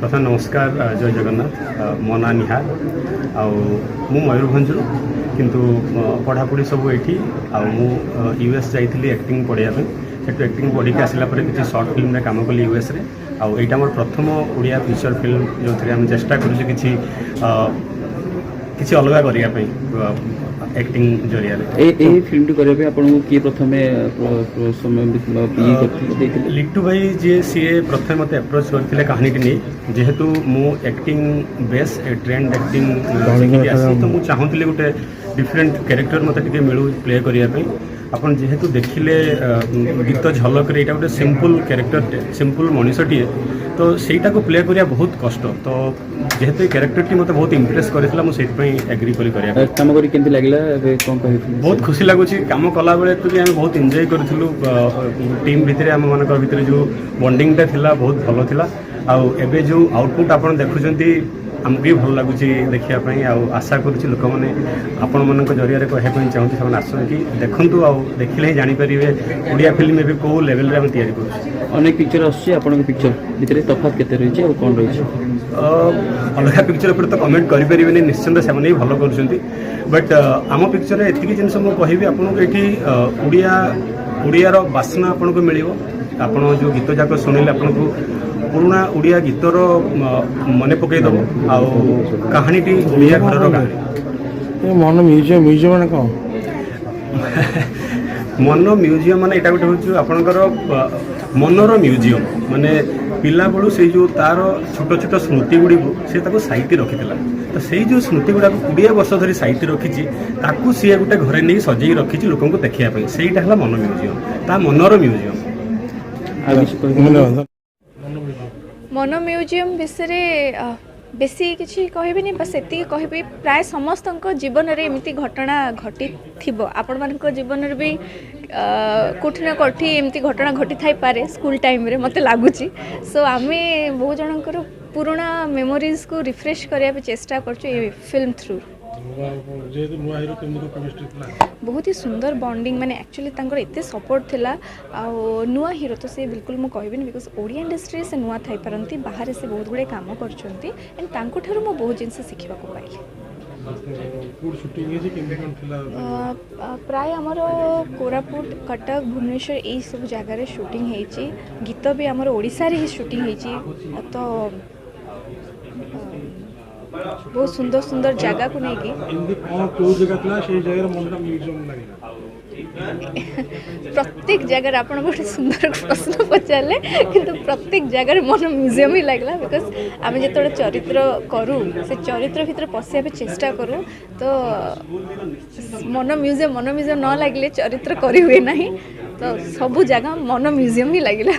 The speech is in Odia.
ପ୍ରଥମେ ନମସ୍କାର, ଜୟ ଜଗନ୍ନାଥ। ମୋ ନାଁ ନିହାର ଆଉ ମୁଁ ମୟୂରଭଞ୍ଜରୁ, କିନ୍ତୁ ପଢ଼ାପଢ଼ି ସବୁ ଏଇଠି। ଆଉ ମୁଁ ୟୁଏସ୍ ଯାଇଥିଲି ଆକ୍ଟିଂ ପଢ଼ିବା ପାଇଁ। ସେଠୁ ଆକ୍ଟିଂ ପଢ଼ିକି ଆସିଲା ପରେ କିଛି ସର୍ଟ ଫିଲ୍ମରେ କାମ କଲି ୟୁଏସ୍ରେ। ଆଉ ଏଇଟା ମୋର ପ୍ରଥମ ଓଡ଼ିଆ ଫିଚର୍ ଫିଲ୍ମ, ଯେଉଁଥିରେ ଆମେ ଚେଷ୍ଟା କରୁଛୁ କିଛି ଅଲଗା କରିବା ପାଇଁ ଆକ୍ଟିଂ ଜରିଆରେ। ଏଇ ଫିଲ୍ମଟି କରିବା ପାଇଁ ଆପଣଙ୍କୁ କିଏ ପ୍ରଥମେ ସମୟ ଇଏ କରିଥିଲେ, ଦେଇଥିଲେ? ଲିଟୁ ଭାଇ ଯିଏ, ସିଏ ପ୍ରଥମେ ମୋତେ ଆପ୍ରୋଚ୍ କରିଥିଲେ କାହାଣୀଟି ନେଇ। ଯେହେତୁ ମୁଁ ଆକ୍ଟିଂ ବେସ୍ ଟ୍ରେଣ୍ଡ ଆକ୍ଟିଂ ଶିଖିକି ଆସିଛି, ତ ମୁଁ ଚାହୁଁଥିଲି ଗୋଟେ ଡିଫରେଣ୍ଟ କ୍ୟାରେକ୍ଟର ମୋତେ ଟିକେ ମିଳୁ ପ୍ଲେ କରିବା ପାଇଁ। ଆପଣ ଯେହେତୁ ଦେଖିଲେ ଗୀତ ଝଲକରେ, ଏଇଟା ଗୋଟେ ସିମ୍ପଲ୍ କ୍ୟାରେକ୍ଟରଟେ, ସିମ୍ପଲ୍ ମଣିଷଟିଏ, ତ ସେଇଟାକୁ ପ୍ଲେ କରିବା ବହୁତ କଷ୍ଟ। ତ ଯେହେତୁ ଏଇ କ୍ୟାରେକ୍ଟରଟି ମୋତେ ବହୁତ ଇମ୍ପ୍ରେସ୍ କରିଥିଲା, ମୁଁ ସେଇଥିପାଇଁ ଏଗ୍ରି କଲି କରିବା ପାଇଁ। କାମ କରି କେମିତି ଲାଗିଲା? ଏବେ କ'ଣ କହିବେ? ବହୁତ ଖୁସି ଲାଗୁଛି। କାମ କଲାବେଳେ ତ ବି ଆମେ ବହୁତ ଏନ୍ଜୟ କରିଥିଲୁ। ଟିମ୍ ଭିତରେ, ଆମମାନଙ୍କ ଭିତରେ ଯେଉଁ ବଣ୍ଡିଙ୍ଗଟା ଥିଲା, ବହୁତ ଭଲ ଥିଲା। ଆଉ ଏବେ ଯେଉଁ ଆଉଟପୁଟ୍ ଆପଣ ଦେଖୁଛନ୍ତି, ଆମକୁ ବି ଭଲ ଲାଗୁଛି ଦେଖିବା ପାଇଁ। ଆଉ ଆଶା କରୁଛି ଲୋକମାନେ, ଆପଣମାନଙ୍କ ଜରିଆରେ କହିବା ପାଇଁ ଚାହୁଁଛି, ସେମାନେ ଆସନ୍ତି, ଦେଖନ୍ତୁ ଆଉ ଦେଖିଲେ ହିଁ ଜାଣିପାରିବେ ଓଡ଼ିଆ ଫିଲ୍ମ ଏବେ କେଉଁ ଲେଭେଲରେ ଆମେ ତିଆରି କରୁଛୁ। ଅନେକ ପିକ୍ଚର ଆସୁଛି, ଆପଣଙ୍କ ପିକ୍ଚର ଭିତରେ ତଫାତ୍ କେତେ ରହିଛି ଆଉ କ'ଣ ରହିଛି? ଅଲଗା ପିକ୍ଚର ଉପରେ ତ କମେଣ୍ଟ କରିପାରିବେନି। ନିଶ୍ଚିନ୍ତ ସେମାନେ ବି ଭଲ କରୁଛନ୍ତି, ବଟ୍ ଆମ ପିକ୍ଚରରେ ଏତିକି ଜିନିଷ ମୁଁ କହିବି ଆପଣଙ୍କୁ, ଏଠି ଓଡ଼ିଆର ବାସ୍ନା ଆପଣଙ୍କୁ ମିଳିବ। ଆପଣ ଯେଉଁ ଗୀତ ଯାକ ଶୁଣିଲେ, ଆପଣଙ୍କୁ ପୁରୁଣା ଓଡ଼ିଆ ଗୀତର ମନେ ପକାଇଦେବ। ଆଉ କାହାଣୀଟି ଓଡ଼ିଆ ଘରର କାହାଣୀ। ଏ ମନ ମ୍ୟୁଜିୟମ୍, ମ୍ୟୁଜିୟମ୍ ମାନେ କ'ଣ? ମନ ମ୍ୟୁଜିୟମ୍ ମାନେ ଏଇଟା ଗୋଟେ ହେଉଛି ଆପଣଙ୍କର ମନର ମ୍ୟୁଜିୟମ୍। ମାନେ ପିଲାବେଳୁ ସେଇ ଯେଉଁ ତାର ଛୋଟ ଛୋଟ ସ୍ମୃତି ଗୁଡ଼ିକୁ ସେ ତାକୁ ସାଇତି ରଖିଥିଲା। ତ ସେଇ ଯେଉଁ ସ୍ମୃତି ଗୁଡ଼ାକୁ 20 ବର୍ଷ ଧରି ସାଇତି ରଖିଛି, ତାକୁ ସିଏ ଗୋଟେ ଘରେ ନେଇ ସଜେଇ ରଖିଛି ଲୋକଙ୍କୁ ଦେଖିବା ପାଇଁ। ସେଇଟା ହେଲା ମନ ମ୍ୟୁଜିୟମ୍, ତା ମନର ମ୍ୟୁଜିୟମ୍। ଆଉ କିଛି କହିବେ? ଧନ୍ୟବାଦ। ମନ ମ୍ୟୁଜିୟମ୍ ବିଷୟରେ ବେଶୀ କିଛି କହିବିନି, ବାସ୍ ଏତିକି କହିବି, ପ୍ରାୟ ସମସ୍ତଙ୍କ ଜୀବନରେ ଏମିତି ଘଟଣା ଘଟିଥିବ। ଆପଣମାନଙ୍କ ଜୀବନରେ ବି କେଉଁଠି ନା କେଉଁଠି ଏମିତି ଘଟଣା ଘଟିଥାଇପାରେ ସ୍କୁଲ ଟାଇମ୍ରେ, ମୋତେ ଲାଗୁଛି। ସୋ ଆମେ ବହୁ ଜଣଙ୍କର ପୁରୁଣା ମେମୋରିଜ୍କୁ ରିଫ୍ରେଶ୍ କରିବା ପାଇଁ ଚେଷ୍ଟା କରୁଛୁ ଏ ଫିଲ୍ମ ଥ୍ରୁ। ଯେହେତୁ ନୂଆ ହିରୋ, କେମିତି କେମିଷ୍ଟ୍ରି ଥିଲା? ବହୁତ ହି ସୁନ୍ଦର ବଣ୍ଡିଙ୍ଗ। ମାନେ ଆକ୍ଚୁଆଲି ତାଙ୍କର ଏତେ ସପୋର୍ଟ ଥିଲା। ଆଉ ନୂଆ ହିରୋ ତ ସେ ବିଲକୁଲ ମୁଁ କହିବିନି, because Odia ଇଣ୍ଡଷ୍ଟ୍ରିରେ ସେ ନୂଆ ଥାଇପାରନ୍ତି, ବାହାରେ ସେ ବହୁତ ଗୁଡ଼ିଏ କାମ କରୁଛନ୍ତି। ଆଣ୍ଡ ତାଙ୍କଠାରୁ ମୁଁ ବହୁତ ଜିନିଷ ଶିଖିବାକୁ ପାଇଲି। କୋଉଠି ସୁଟିଂ ହେଇଛି, କେମିତି କ'ଣ ଥିଲା? ପ୍ରାୟ ଆମର କୋରାପୁଟ, କଟକ, ଭୁବନେଶ୍ୱର, ଏଇସବୁ ଜାଗାରେ ସୁଟିଂ ହେଇଛି। ଗୀତ ବି ଆମର ଓଡ଼ିଶାରେ ହିଁ ସୁଟିଂ ହେଇଛି। ତ ବହୁତ ସୁନ୍ଦର ସୁନ୍ଦର ଜାଗାକୁ ନେଇକି। ଏମିତି କ'ଣ, କୋଉ ଜାଗା ଥିଲା, ସେଇ ଜାଗାରେ ମନଟା ମ୍ୟୁଜିୟମ୍ ଲାଗିଲା? ପ୍ରତ୍ୟେକ ଜାଗାରେ, ଆପଣ ଗୋଟେ ସୁନ୍ଦର ପ୍ରଶ୍ନ ପଚାରିଲେ, କିନ୍ତୁ ପ୍ରତ୍ୟେକ ଜାଗାରେ ମନ ମ୍ୟୁଜିୟମ୍ ହିଁ ଲାଗିଲା, because ଆମେ ଯେତେବେଳେ ଚରିତ୍ର କରୁ, ସେ ଚରିତ୍ର ଭିତରେ ପଶିବା ପାଇଁ ଚେଷ୍ଟା କରୁ। ତ ମନ ମ୍ୟୁଜିୟମ୍ ନ ଲାଗିଲେ ଚରିତ୍ର କରିହୁଏ ନାହିଁ। ତ ସବୁ ଜାଗା ମନ ମ୍ୟୁଜିୟମ୍ ହିଁ ଲାଗିଲା।